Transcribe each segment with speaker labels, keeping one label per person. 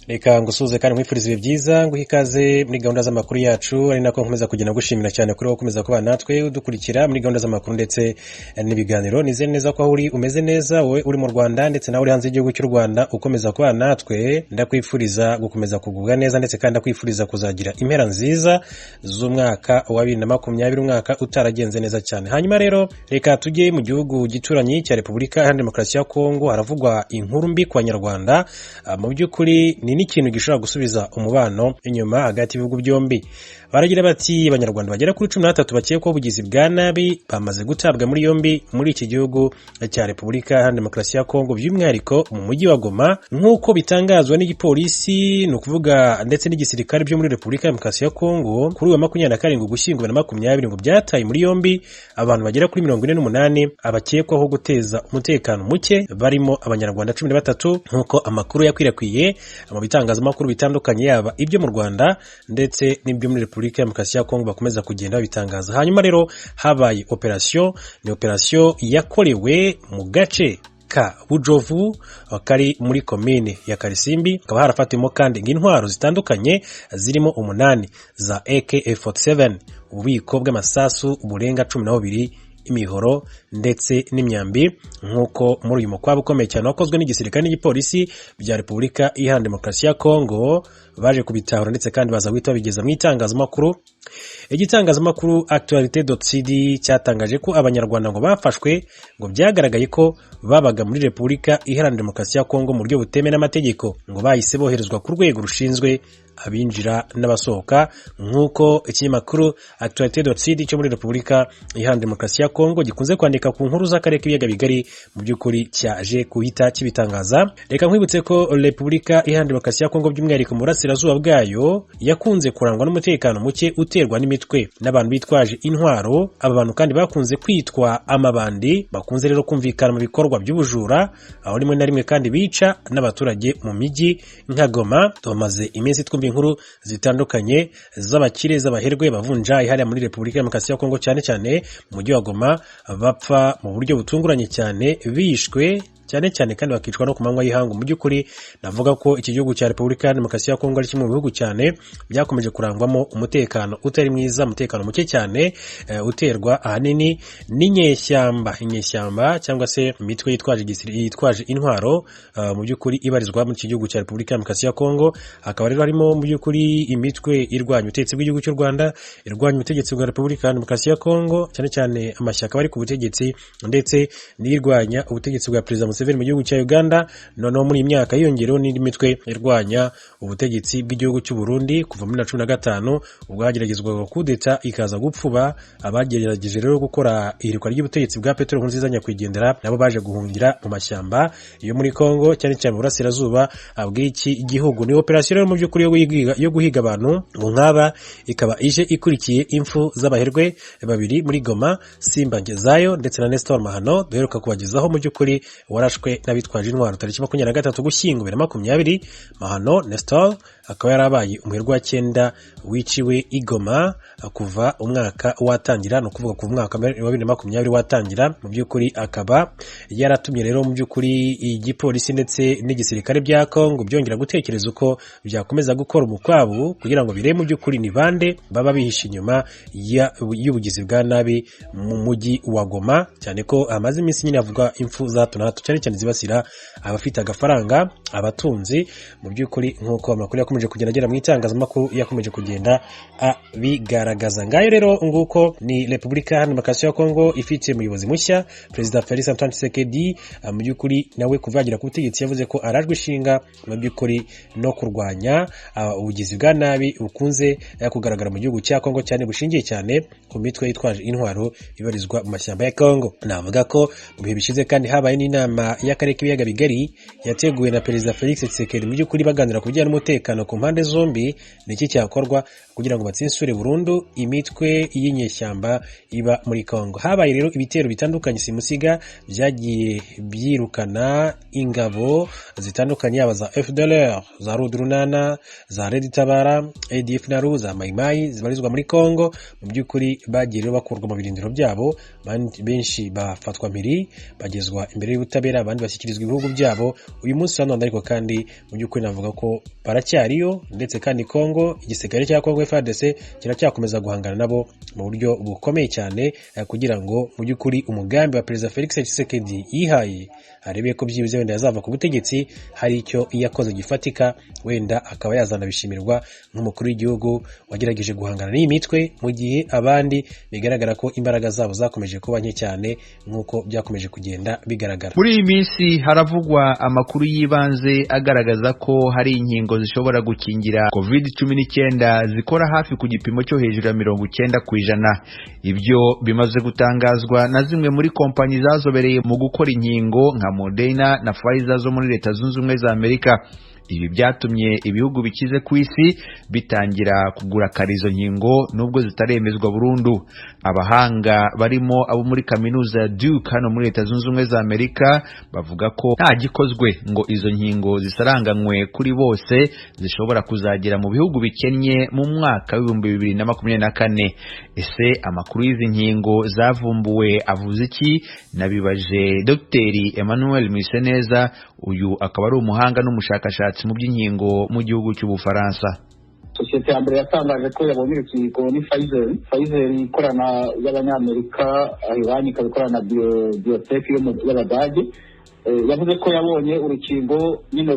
Speaker 1: Reka ngusuhuze kandi nkwifurize ibihe byiza, nguhe ikaze muri gahunda z'amakuru yacu, ari nako nkomeza kugenda gushimira cyane kuri wowe ukomeza kubana natwe udukurikira muri gahunda z'amakuru ndetse n'ibiganiro. Nizere neza ko aho uri umeze neza, wowe uri mu Rwanda ndetse nawe uri hanze y'igihugu cy'u Rwanda ukomeza kubana natwe. Ndakwifuriza gukomeza kugubwa neza ndetse kandi ndakwifuriza kuzagira impera nziza z'umwaka wa 2020, umwaka utaragenze neza cyane. Hanyuma rero reka tujye mu gihugu gituranyi cya Repubulika Iharanira Demokarasi ya Kongo. Haravugwa inkuru mbi ku Banyarwanda. Mu by'ukuri ni n'ikintu gishobora gusubiza umubano inyuma hagati y'ibihugu byombi. Baragira bati: Abanyarwanda bagera kuri 13 bakekwaho ubugizi bwa nabi bamaze gutabwa muri yombi muri iki gihugu cya Repubulika Iharanira Demokarasi ya Kongo, by'umwihariko mu mujyi wa Goma, nk'uko bitangazwa n'igipolisi, ni ukuvuga ndetse n'igisirikare byo muri Repubulika ya Demokarasi ya Kongo. Kuri uyu wa 27 Ugushyingo 2020 ngo byataye muri yombi abantu bagera kuri 48 abakekwaho guteza umutekano muke, barimo Abanyarwanda 13, nk'uko amakuru yakwirakwiye mu bitangazamakuru bitandukanye, yaba ibyo mu Rwanda ndetse n'ibyo muri Repubulika ya Demokarasi ya Kongo, bakomeza kugenda babitangaza. Hanyuma rero habaye operasiyo, ni operasiyo yakorewe mu gace ka Bujovu kari muri komine ya Karisimbi, hakaba harafatiwemo kandi intwaro zitandukanye zirimo umunani za AK47, ububiko bw'amasasu burenga 12, imihoro ndetse n'imyambi, nk'uko muri uyu mukwabo ukomeye cyane wakozwe n'igisirikare n'igipolisi bya Repubulika Iharanira Demokarasi ya Kongo baje kubitahura ndetse kandi baza guhita babigeza mu itangazamakuru. Igitangazamakuru Actualité.cd cyatangaje ko Abanyarwanda ngo bafashwe ngo byagaragaye ko babaga muri Repubulika Iharanira Demokarasi ya Kongo mu buryo butemewe n'amategeko, ngo bahise boherezwa ku rwego rushinzwe abinjira n'abasohoka, nk'uko ikinyamakuru Actualité.cd cyo muri Repubulika Iharanira Demokarasi ya Kongo gikunze kwandika ku nkuru z'akarere k'ibiyaga bigari mu by'ukuri cyaje guhita kibitangaza. Reka nkwibutse ko Repubulika Iharanira Demokarasi ya Kongo, by'umwihariko mu burasirazuba bwayo, yakunze kurangwa n'umutekano muke uterwa n'imitwe n'abantu bitwaje intwaro. Aba bantu kandi bakunze kwitwa amabandi, bakunze rero kumvikana mu bikorwa by'ubujura, aho rimwe na rimwe kandi bica n'abaturage mu mijyi nka Goma. Tumaze iminsi twumva inkuru zitandukanye z'abakire, z'abaherwe bavunja hariya muri Repubulika ya Demokarasi ya Kongo, cyane cyane mu mujyi wa Goma, bapfa mu buryo butunguranye cyane, bishwe cyane cyane kandi bakicwa no ku manywa y'ihangu. Mu by'ukuri navuga ko iki gihugu cya Repubulika ya Demokarasi ya Kongo ari kimwe mu bihugu cyane byakomeje kurangwamo umutekano utari mwiza, umutekano muke cyane, uterwa ahanini n'inyeshyamba, inyeshyamba cyangwa se imitwe yitwaje intwaro, mu by'ukuri ibarizwa muri iki gihugu cya Repubulika ya Demokarasi ya Kongo. Hakaba rero harimo mu by'ukuri imitwe irwanya ubutegetsi bw'igihugu cy'u Rwanda, irwanya ubutegetsi bwa Repubulika ya Demokarasi ya Kongo, cyane cyane amashyaka bari ku butegetsi, ndetse n'irwanya ubutegetsi bwa Perezida Museveni mu gihugu cya Uganda. Noneho muri iyi myaka hiyongereho n'indi mitwe irwanya ubutegetsi bw'igihugu cy'u Burundi kuva muri 2015, ubwo hageragezwaga kudeta ikaza gupfuba. Abagerageje rero gukora ihirikwa ry'ubutegetsi bwa Petero Nkurunziza nyakwigendera nabo baje guhungira mu mashyamba yo muri Kongo, cyane cyane mu burasirazuba bw'iki gihugu. Ni operasiyo rero mu by'ukuri yo guhiga abantu ngo nk'aba, ikaba ije ikurikiye impfu z'abaherwe babiri muri Goma, Simba Ngezayo ndetse na Nestor Mahano, duheruka kubagezaho, mu by'ukuri warashwe n'abitwaje intwaro tariki 23 Ugushyingo 2020. Mahano Nestor akaba yarabaye umuherwe wa cyenda wiciwe i Goma kuva umwaka watangira, ni ukuvuga kuva umwaka wa 2020 watangira. Mu by'ukuri akaba yaratumye rero mu by'ukuri igipolisi ndetse n'igisirikare bya Kongo byongera gutekereza uko byakomeza gukora umukwabu kugira ngo birebe mu by'ukuri ni bande baba bihishe inyuma y'ubugizi bwa nabi mu mujyi wa Goma, cyane ko hamaze iminsi nyine havugwa impfu za hato na hato, cyane cyane zibasira abafite agafaranga, abatunzi, mu by'ukuri nk'uko amakuru yakomeje kugenda agera mu itangazamakuru yakomeje kugenda abigaragaza. Ngayo rero nguko, ni Repubulika Iharanira Demokarasi ya Kongo ifite umuyobozi mushya, Perezida Felix Antoine Tshisekedi. Mu by'ukuri nawe kuva yagera ku butegetsi yavuze ko arajwe ishinga mu by'ukuri no kurwanya ubugizi bwa nabi bukunze kugaragara mu gihugu cya Kongo, cyane bushingiye cyane ku mitwe yitwaje intwaro ibarizwa mu mashyamba ya Kongo. Navuga ko mu bihe bishize kandi habaye n'inama y'akarere k'ibiyaga bigari yateguwe na Perezida Felix Tshisekedi, mu by'ukuri baganira ku bijyanye n'umutekano. ku mpande zombi? Ni iki cyakorwa kugira ngo batsinsure burundu imitwe y'inyeshyamba iba muri Congo? Habaye rero ibitero bitandukanye simusiga byagiye byirukana ingabo zitandukanye, yaba za FDLR, za Rudurunana, za Red Tabara, ADF NALU, za Mayimayi zibarizwa muri Congo. Mu by'ukuri bagiye rero bakurwa mu birindiro byabo, benshi bafatwa mpiri bagezwa imbere y'ubutabera, abandi bashyikirizwa ibihugu byabo. Uyu munsi wa none ariko kandi mu by'ukuri navuga ko baracyariyo, ndetse kandi Congo, igisirikare cya Congo FARDC kiracyakomeza guhangana nabo mu buryo bukomeye cyane, kugira ngo mu by'ukuri umugambi wa Perezida Felix Tshisekedi yihaye arebe ko byibuze wenda yazava ku butegetsi hari icyo yakoze gifatika, wenda akaba yazanabishimirwa nk'umukuru w'igihugu wagerageje guhangana n'iyi mitwe, mu gihe abandi bigaragara ko imbaraga zabo zakomeje kuba nke cyane nk'uko byakomeje kugenda bigaragara.
Speaker 2: Muri iyi minsi haravugwa amakuru y'ibanze agaragaza ko hari inkingo zishobora gukingira COVID-19 zikora hafi ku gipimo cyo hejuru ya 90%. Ibyo bimaze gutangazwa na zimwe muri kompanyi zazobereye mu gukora inkingo nka Moderna na Pfizer zo muri Leta Zunze Ubumwe za Amerika. Ibi byatumye ibihugu bikize ku isi bitangira kugura kare izo nkingo nubwo zitaremezwa burundu. Abahanga barimo abo muri kaminuza ya Duke hano muri Leta Zunze Ubumwe za Amerika bavuga ko nta gikozwe ngo izo nkingo zisaranganywe kuri bose, zishobora kuzagera mu bihugu bikennye mu mwaka w'2024. Ese amakuru y'izi nkingo zavumbuwe avuze iki? Nabibaje Dr Emmanuel Mwiseneza, uyu akaba ari umuhanga n'umushakashatsi mu by'inkingo mu gihugu cy'Ubufaransa.
Speaker 3: Sosiyete ya mbere yatangaje ko yabonye urukingo ni Pfizer. Pfizer ikorana y'Abanyamerika, iwanyu ikaba ikorana na BioNTech y'Abadage. Yavuze ko yabonye urukingo nyine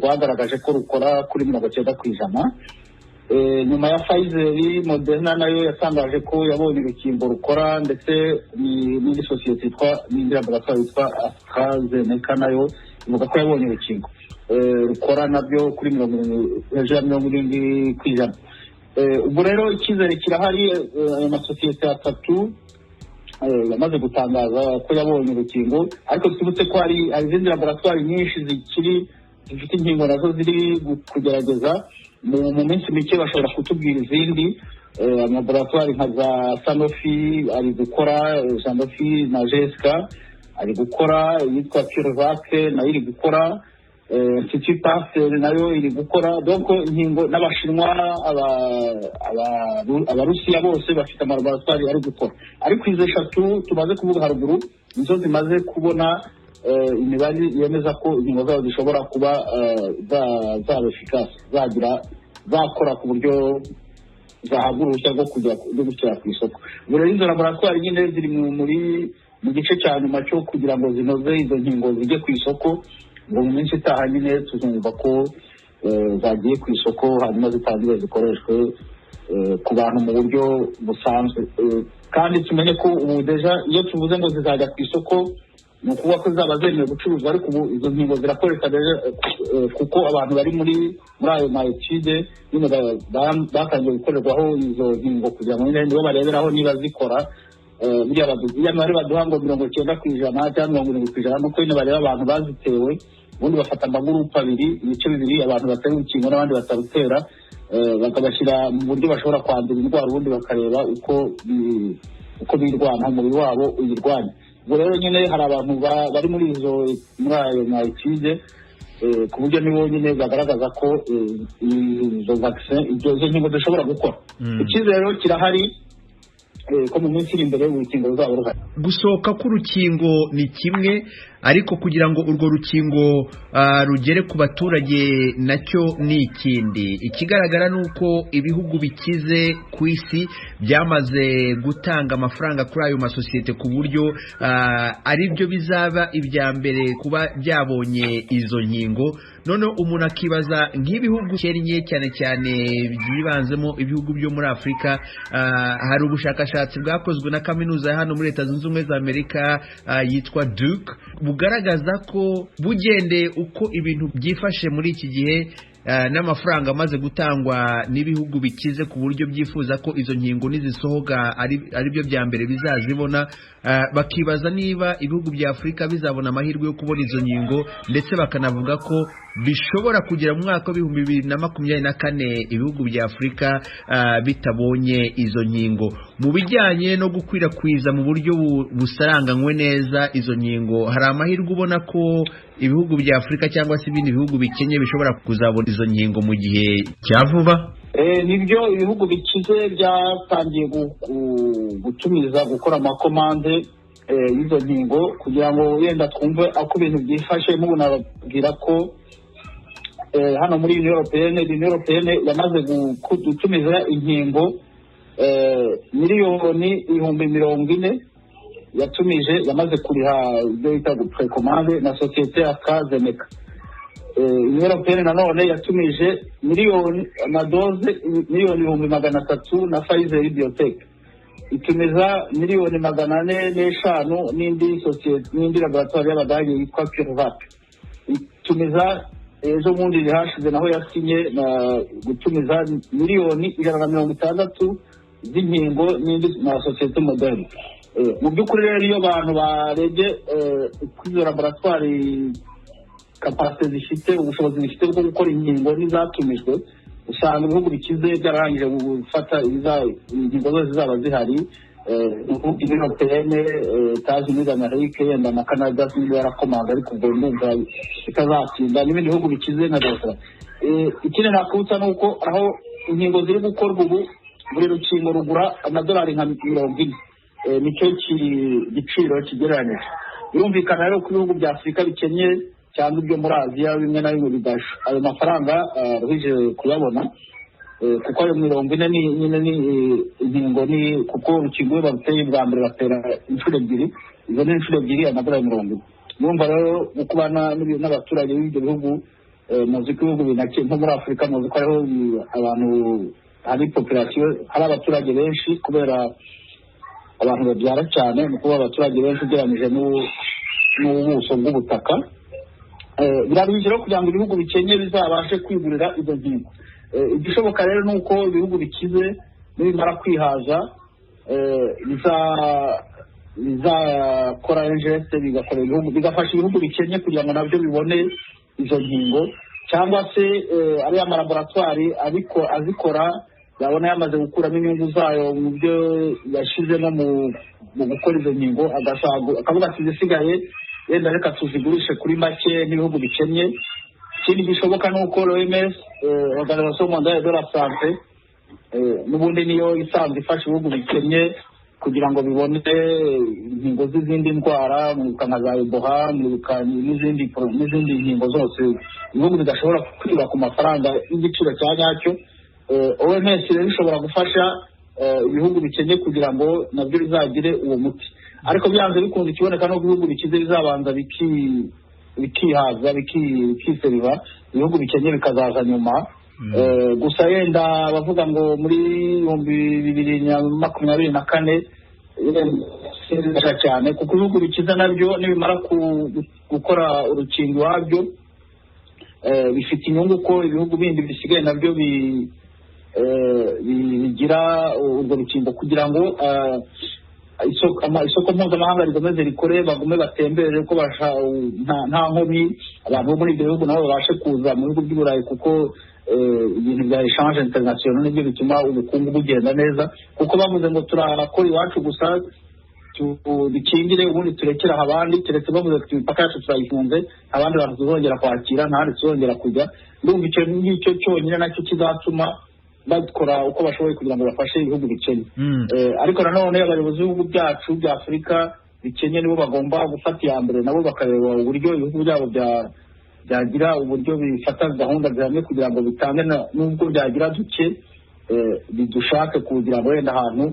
Speaker 3: rwagaragaje ko rukora kuri 90%. Nyuma ya Pfizer, Moderna nayo yatangaje ko yabonye urukingo rukora, ndetse n'indi sosiyete yitwa, n'indi laboratoire yitwa AstraZeneca nayo ivuga ko yabonye urukingo rukora nabyo kuri 70, hejuru ya 70%. Ubwo rero icyizere kirahari. Ayo masosiyete atatu yamaze gutangaza ko yabonye urukingo, ariko twibutse ko hari izindi laboratwari nyinshi zikiri zifite inkingo nazo ziri kugerageza. Mu minsi mike bashobora kutubwira izindi. Laboratwari nka za Sanofi ari gukora, Sanofi na GSK ari gukora, iyitwa CureVac nayo iri gukora, Institut Pasteur nayo iri gukora. Donc inkingo n'Abashinwa, Abarusiya bose bafite amalaboratwari ari gukora, ariko izo eshatu tumaze kuvuga haruguru nizo zimaze kubona imibare yemeza ko inkingo zabo zishobora kuba zaba efficace, zagira zakora ku buryo zahabwa uruhushya rwo kujya gushyira ku isoko. Ubwo rero izo laboratwari nyine ziri mu gice cya nyuma cyo kugira ngo zinoze izo nkingo zijye ku isoko, ngo mu minsi itaha nyine tuzumva ko zagiye ku isoko, hanyuma zitangire zikoreshwe ku bantu mu buryo busanzwe. Kandi tumenye ko ubu déjà iyo tuvuze ngo zizajya ku isoko, ni ukuvuga ko zaba zemewe gucuruzwa, ariko ubu izo nkingo zirakoreshwa kuko abantu bari muri ayo ma études nyine batangiye gukorerwaho izo nkingo kugira ngo nyine nibo bareberaho niba zikora. Buriya mibare baduha ngo 90% cyangwa 70%, nuko nyine bareba abantu bazitewe, ubundi bafata amagurupe abiri, ibice bibiri, abantu batera urukingo n'abandi batarutera, bakabashyira mu buryo bashobora kwandura indwara, ubundi bakareba uko birwana, umubiri wabo uyirwanya. Ubwo rero nyine hari abantu bari muri izo, muri ayo ma études, ku buryo nibo nyine bagaragaza ko izo vaccin, izo nkingo zishobora gukora. Icyizere rero kirahari ko mu minsi iri imbere urukingo ruzaba ruhari.
Speaker 2: Gusohoka k'urukingo ni kimwe, ariko kugira ngo urwo rukingo rugere ku baturage nacyo ni ikindi. Ikigaragara ni uko ibihugu bikize ku isi byamaze gutanga amafaranga kuri ayo masosiyete, ku buryo ari byo bizaba ibya mbere kuba byabonye izo nkingo. Noneho umuntu akibaza nk'ibihugu bikennye, cyane cyane byibanzemo ibihugu byo muri Afurika. Hari ubushakashatsi bwakozwe na kaminuza ya hano muri Leta Zunze Ubumwe za Amerika yitwa Duke, bugaragaza ko bugendeye uko ibintu byifashe muri iki gihe n'amafaranga amaze gutangwa n'ibihugu bikize ku buryo byifuza ko izo nkingo nizisohoka ari byo bya mbere bizazibona, bakibaza niba ibihugu bya Afurika bizabona amahirwe yo kubona izo nkingo, ndetse bakanavuga ko bishobora kugera mu mwaka wa 2024 ibihugu bya Afurika bitabonye izo nkingo. Mu bijyanye no gukwirakwiza mu buryo busaranganywe neza izo nkingo, hari amahirwe ubona ko ibihugu bya Afurika cyangwa se ibindi bihugu bikennye bishobora kuzabona izo nkingo mu gihe cya vuba?
Speaker 3: Nibyo, ibihugu bikize byatangiye gutumiza, gukora amakomande y'izo nkingo. Kugira ngo wenda twumve uko ibintu byifashe, nk'ubu nababwira ko hano muri Union Européenne, Union Européenne yamaze gutumiza inkingo 40,000,000 yatumije, yamaze kuriha ibyo bita précommande na sosiyete ya AstraZeneca. Union Européenne nanone yatumije miliyoni amadose 300,000,000 na Pfizer BioNTech, itumiza 405,000,000 n'indi sosiyete, n'indi laboratoire y'Abadage yitwa CureVac. Itumiza ejo bundi hashize naho yasinye na gutumiza 160,000,000 z'inkingo n'indi na sosiyete Moderna. Mu by'ukuri rero, iyo abantu barebye kuri izo laboratwari, capacité zifite, ubushobozi zifite bwo gukora inkingo n'izatumijwe, usanga ibihugu bikize byararangije gufata inkingo zose zizaba zihari. Ibihugu Européenne, États-Unis d'Amérique, yenda na Canada sinzi yarakomanga, ariko ubwo ndumva bitazatinda, n'ibindi bihugu bikize nka Dosra. Ikindi nakwibutsa ni uko aho inkingo ziri gukorwa ubu, buri rukingo rugura amadolari nka 40, nicyo giciro kigereranyije. Birumvikana rero ko ibihugu bya Afurika bikennye cyangwa ibyo muri Aziya bimwe na bimwe bidasha ayo mafaranga ruhije kuyabona, kuko ayo 40 ni nyine ni inkingo, ni kuko urukingo iyo baruteye bwa mbere batera inshuro ebyiri, izo ni inshuro ebyiri amadolari 40. Urumva rero kubana n'abaturage b'ibyo bihugu, muzi ko ibihugu binake nko muri Afurika, muzi ko hariho abantu, hari population, hari abaturage benshi kubera abantu babyara cyane, ni ukuvuga abaturage benshi ugereranyije n'ubuso bw'ubutaka. Biraruhije rero kugira ngo ibihugu bikennye bizabashe kwigurira izo nkingo. Igishoboka rero ni uko ibihugu bikize nibimara kwihaza bizakora geste, bigakora ibihugu, bigafasha ibihugu bikennye kugira ngo nabyo bibone izo nkingo, cyangwa se ariya malaboratwari ariko azikora yabona yamaze gukuramo inyungu zayo mu byo yashyizemo mu gukora izo nkingo, akavuga ati: "Izisigaye wenda reka tuzigurishe kuri make n'ibihugu bikennye." Ikindi gishoboka ni uko l'OMS, Organisation Mondiale de la Santé, n'ubundi niyo isanzwe ifasha ibihugu bikennye kugira ngo bibone inkingo z'izindi ndwara, mwibuka nka za Ebola, mwibuka n'izindi nkingo zose ibihugu bidashobora kwiba ku mafaranga y'igiciro cya nyacyo. OMS rero ishobora gufasha ibihugu bikennye kugira ngo nabyo bizagire uwo muti. Ariko byanze bikunze, ikiboneka n'uko ibihugu bikize bizabanza bikihaza, bikiseriva, ibihugu bikennye bikazaza nyuma. Gusa yenda bavuga ngo muri 2024 cyane, kuko ibihugu bikize nabyo nibimara gukora urukingo iwabyo, bifite inyungu ko ibihugu bindi bisigaye nabyo bigira urwo rukingo, kugira ngo isoko mpuzamahanga rikomeze rikore, bagume batembere ko nta nkomyi, abantu bo muri ibyo bihugu nabo babashe kuza mu bihugu by'i Burayi, kuko ibintu bya échange international nibyo bituma ubukungu bugenda neza. Kuko bavuze ngo turakora iwacu gusa dukingire, ubundi turekere aho abandi, keretse bavuze ati: "Imipaka yacu turayifunze, abandi bantu tuzongera kwakira, nta handi tuzongera kujya." Ndumva icyo ngicyo cyonyine nacyo kizatuma bakora uko bashoboye kugira ngo bafashe ibihugu bikennye. Ariko nanone abayobozi b'ibihugu byacu bya Afurika bikennye nibo bagomba gufata iya mbere, nabo bakareba uburyo ibihugu byabo byagira uburyo bifata gahunda zihamye kugira ngo bitange, nubwo byagira duke, bidushake kugira ngo wenda ahantu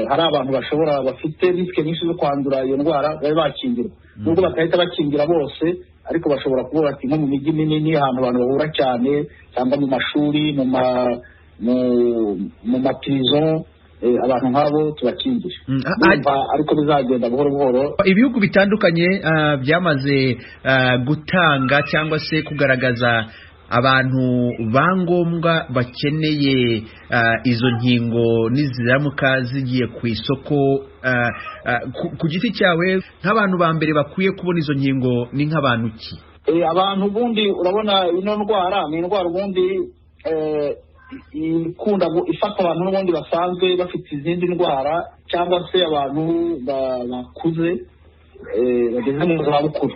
Speaker 3: hari abantu bashobora, bafite risque nyinshi zo kwandura iyo ndwara, babe bakingirwa, nubwo batahita bakingira bose, ariko bashobora kuvuga ati nko mu mijyi minini, ahantu abantu bahura cyane, cyangwa mu mashuri, mu maprison, abantu nk'abo tubakingire. Ndumva ariko bizagenda buhoro buhoro.
Speaker 2: Ibihugu bitandukanye byamaze gutanga cyangwa se kugaragaza Abantu ba ngombwa bakeneye izo nkingo niziramuka zigiye ku isoko, ku giti cyawe nk'abantu ba mbere bakwiye kubona izo nkingo ni nk'abantu ki?
Speaker 3: Abantu ubundi urabona ino ndwara ni indwara ubundi ikunda ifata abantu n'ubundi basanzwe bafite izindi ndwara, cyangwa se abantu bakuze bageze mu zabukuru.